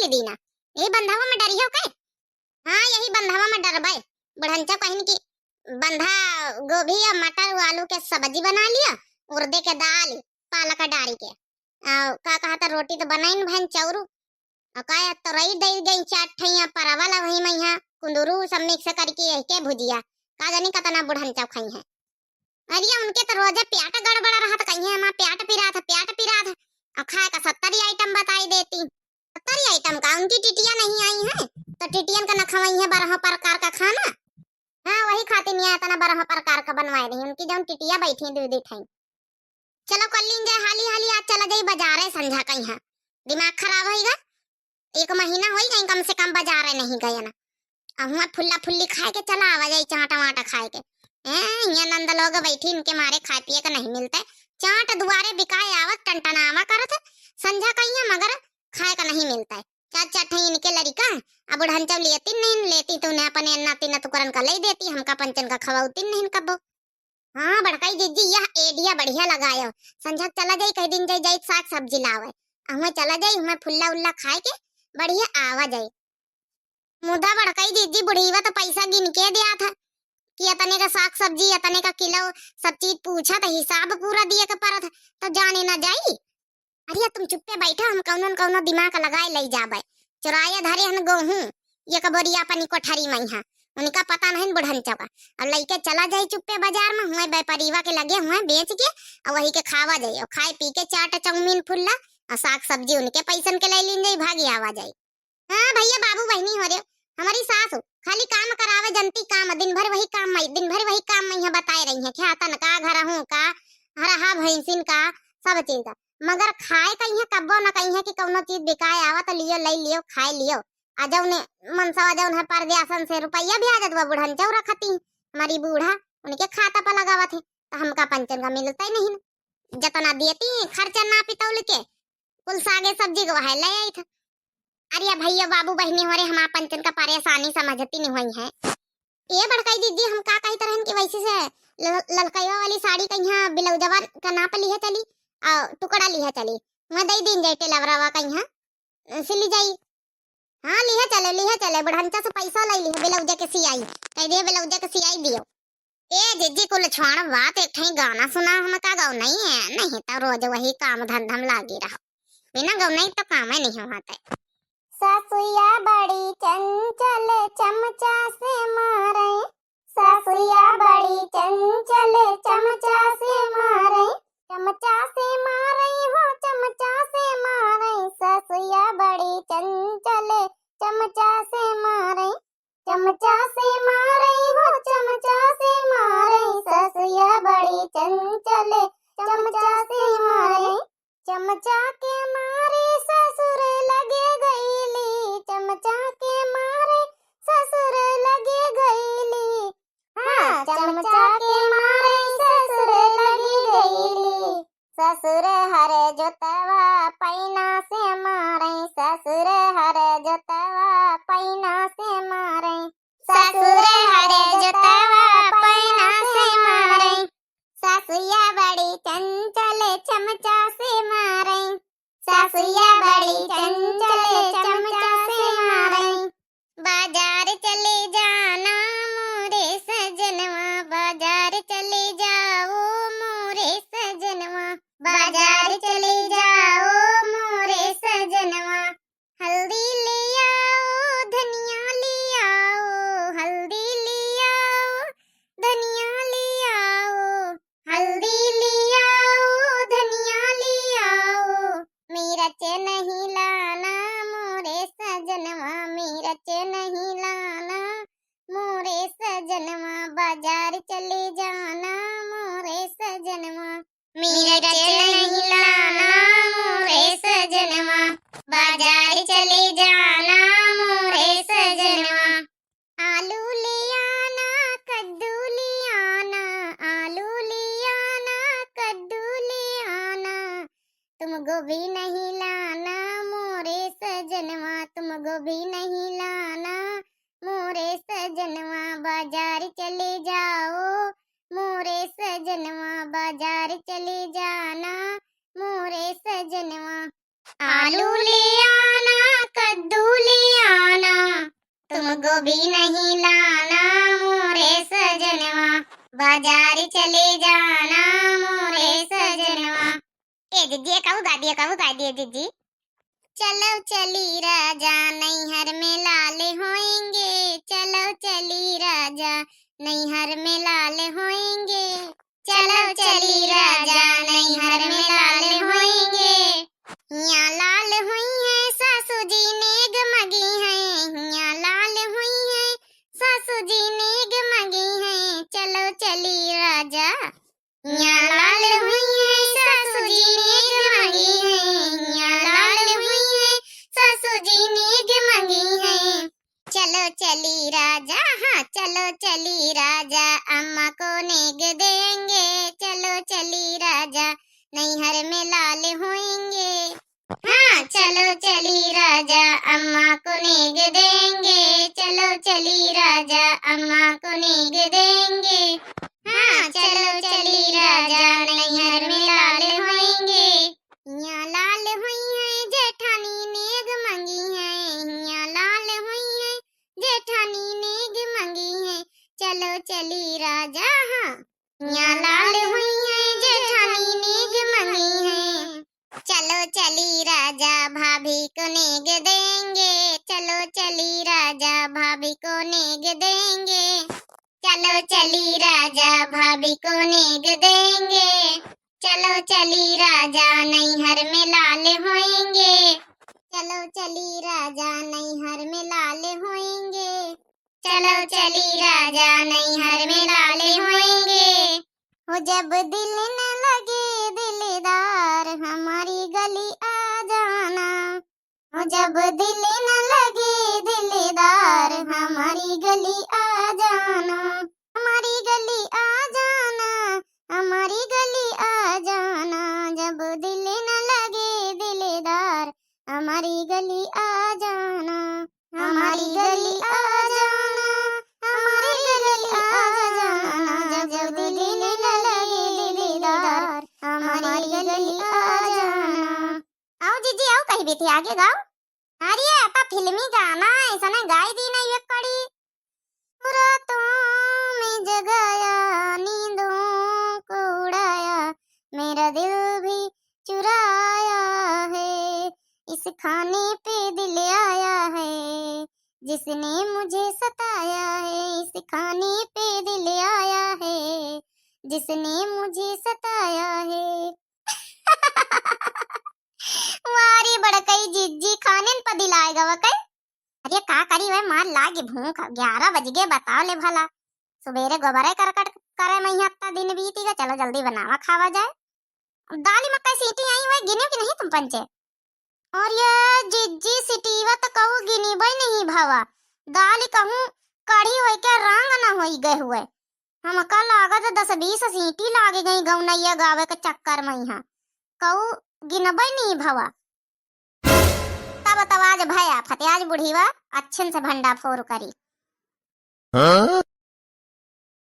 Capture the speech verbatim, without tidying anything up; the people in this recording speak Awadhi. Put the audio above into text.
दीना। यही बंधवा में डरियो के? हाँ, यही बंधवा में डरबै। बुढ़नचा कहिन कि बंधा गोभी या मटर आलू के सब्जी बना लिया, उर्दे के दाल, पालक डारी के। आ, का कहता, रोटी तो बनाइन भैन चौरू। आ, का या तोरई दे गई चार ठैया, परवल वही में यहाँ कुंदरू सब mix करके यही के भुजिया। का जानी कतना बुढ़नचा खई है। अरे उनके तो रोजे प्याट गड़बड़ रहत, कहिए हमार प्याट पिरात है, प्याट पिरात है। और खाए का सत्तर ही item बताई देती। सत्तर ही item का, उनकी टिटिया नहीं आई है, तो टिटियन का न खवाई है बारह प्रकार का खाना। हाँ, वही खातिर नहीं इतना बारह प्रकार का बनवाए रही, उनकी जौन टिटिया बैठी दू दी ठाई। चलो कर लीन जाए हाली हाली, आज चला जाई बाजारे संझा कहीं है। दिमाग खराब होइगा, एक महीना होई गई कम से कम बाजारे नहीं गए ना। अब हुआ फुल्ला फुल्ली खाए के चला आवा जाई, चाट वाट खाए के। ए, यहाँ नंद लोग बैठी, इनके मारे खाए पिए का नहीं मिलता है। चाट दुआरे बिकाए आवत टनटनावा करत है, संझा कहिया मगर खाए का नहीं मिलता है। चार चार ठे इनके लड़िका, अब बुढ़नचव लेती नहीं, लेती तो उन्हें अपने नाती नतुकरन का ले देती, हमका पंचन का खवाउती नहीं कबो। हाँ बड़कई जिज्जी, यह idea बढ़िया लगायो। संझा के चला जाई, कह दिन जाई, जाई साग सब्जी लावे। अहुए चला जाई, हुए फुल्ला उल्ला खाए के बढ़िया आवा जाई। मुदा बड़कई जिज्जी, बुढ़ीवा तो पैसा गिन के दिया था कि इतने का साग सब्जी, इतने का किलो, सब चीज पूछा तो हिसाब पूरा दिए के परत, तो जाने ना जाई। अरे तुम चुप्पे बैठो, हम कौनो न कौनो दिमाग लगाए ले जाबे। चुराए धरे हन गोहूँ, एक बोरिया अपनी कोठरी में है, उनका पता नहीं बुढ़नचवा। अब लइके चला जाई चुप्पे बाजार में, हुए व्यापारीवा के लगे हुए बेच के, और वही के खावा जाई, और खाए पी के चाट चाउमीन फुल्ला, और साग सब्जी उनके पैसन के ले लीन जाई, भागी आवा जाई। हाँ भैया बाबू बहनी हो रे, हमारी सास हो, खाली काम करावे जनती काम, दिन भर वही काम में, दिन भर वही काम में यहाँ बताए रही है, खेतन का, घरहू का, हरहा भैंसिन का, सब चीज का। मगर खाए कहीं है, कब्बो न कहीं है कि कौनो चीज बिकाए आवा तो लियो, ले लियो, खाए लियो। आ जौने मनसवा जौन है परदेसन से रुपया भी आ जात बा, बुढ़नचौ रखती हमारी बूढ़ा, उनके खाता पर लगावत है, तो हमका पंचन का मिलता ही नहीं। जतना देती खर्चा ना पितौल के, कुल सागे सब्जी के वह ले आई था। अरे भैया बाबू बहनी हो रे, हमार पंचन का परेशानी समझती नहीं हुई है। ए बड़कई दीदी, हम का कहत रहन कि वैसे से ल-, ललकैया वाली साड़ी कहिया ब्लाउजवा का नाप लिहे चली, आ टुकड़ा लिहे चली, मैं दे दीन जाई टेलरवा कहिया, सिली जाई। हाँ लिहे चले, लिहे चले, बुढ़नचा से पैसा ले लिहे ब्लाउज के सियाई, कह दिए ब्लाउज के सियाई दियो। ए जिज्जी कुल छोड़ बात, एक ठे गाना सुना, हमका गौ नहीं है, नहीं तो रोज वही काम धंधा में लागी रहो, बिना गौ नहीं तो काम ही नहीं होता है। सासुया बड़ी चंचल चमचा से मारे, सासुया बड़ी चंचल चमचा से मारे, चमचा से मारे हो चमचा से मारे, सासुया बड़ी चंचल चमचा से मारे, चमचा से मारे हो चमचा से मारे, सासुया बड़ी चंचल चमचा से मारे। चमचा के मारे ससुर लगे गईली, चमचा के मारे ससुर लगे गईली। हाँ, चमचा के मारे ससुर लगे गईली। ससुर हर जोतवा पैना से मारे, ससुर हर जोतवा पैना से मारे, ससुर हर जोतवा पैना से मारे। सासुया बड़ी चंचल चमचा से मारे, सासुया बड़ी चंचल चमचा से मारे। बाजार चले जाना मोरे सजनवा, बाजार चले जाओ मोरे सजनवा, बाजार चले जाओ मोरे सजनवा। हल्दी ले आओ, धनिया ले आओ, हल्दी ले आओ, धनिया ले आओ, हल्दी ले आओ, धनिया ले आओ। मिर्च नहीं लाना मोरे सजनवा, मिर्च नहीं लाना मोरे सजनवा, बाजार चले जाना मोरे सजनवा। मिर्च नहीं लाना मोरे सजनवा, बाजार चले जाना मोरे सजनवा। आलू ले आना, कद्दू ले आना, आलू ले आना, कद्दू ले आना। तुम गोभी नहीं लाना मोरे सजनवा, तुम गोभी नहीं लाना मोरे सजनवा, बाजार चले जाओ मोरे सजनवा, बाजार चले जाना मोरे सजनवा। आलू ले आना, कद्दू ले आना, तुम गोभी नहीं लाना मोरे सजनवा, बाजार चले जाना मोरे सजनवा। ए जिज्जी, ए कहू गा दिए, कहू गा दिए जिज्जी। चलो चली राजा, नैहर में लाल होएंगे। चलो चली राजा, नैहर में लाल होएंगे। चलो चली राजा, नैहर में लाल होएंगे। हियाँ लाल हुई है सासू जी नेग मगी है, हियाँ लाल हुई है सासू जी नेग मगी है। चलो चली राजा। हियाँ लाल हुई है सासू जी नेग मगी है, हियाँ लाल हुई है सासू जी नेग मगी है। चलो चली राजा, हाँ चलो चली राजा, अम्मा को नेग देंगे। चलो चली राजा, नैहर में लाल होएंगे। हाँ चलो चली राजा, अम्मा को नेग देंगे। चलो चली राजा, अम्मा को नेग देंगे। हाँ चलो चली राजा, नैहर में लाल होएंगे। हियाँ लाल हुई है जेठानी नेग मंगी है, हियाँ लाल हुई है जेठानी नेग मंगी है। चलो चली राजा, हाँ। हियाँ लाल हुई है जेठानी नेग मंगी है। चलो चली राजा, भाभी को नेग देंगे। चलो चली राजा, भाभी को नेग देंगे। चलो चली राजा, भाभी को नेग देंगे। चलो चली राजा, नैहर में लाल होएंगे। चलो चली राजा, नैहर में लाल होएंगे। चलो चली राजा, नैहर में लाल होएंगे। हो जब दिल न लगे दिलदार, हमारी गली आ जाना। हो जब दिल न लगे दिलदार, हमारी गली आ जाना, हमारी गली आ जाना, हमारी गली आ जाना। जब दिल न लगे दिलदार, हमारी गली आ जाना, हमारी गली आ जाना, हमारी गली आ जाना। जब दिल न लगे दिलदार, हमारी गली आ जाना। आओ जीजी, आओ कही बेटी, आगे गाओ। अरे, आता फिल्मी गाना है, ऐसा नहीं गाई दी नहीं एक कड़ी। रातों में जगाया, नींदों को उड़ाया, मेरा दिल भी चुराया है। इस खाने पे दिल आया है, जिसने मुझे सताया है। इस खाने पे दिल आया है, जिसने मुझे सताया है। वारी बड़कई जिज्जी, खानेन प दिलाए गवा कई। अरे का करी वै, मार लागी भूख, ग्यारह बज गे, बताओ ले भला। सुबेरे गोबरे करकट करे मइहाँ अत्ता दिन बीती गा, चलो जल्दी बनावा खावा जाए। दाली मा कई सीटी आई वै, गिने कि नहीं तुम पंचे? अरे जिज्जी, सिटीवा त कहूँ गिनी बई नहीं भवा, दाली कहूँ कढ़ी होई के रंग न होई गए हुए। हमका लागत दस बीस सीटी लागे गई गौनैया गावे के चक्कर मइहाँ। कहूँ गिनबे नहीं भवा। तब तब आज भया फते, आज बुढ़ीवा अच्छन से भंडा फोर करी। हाँ?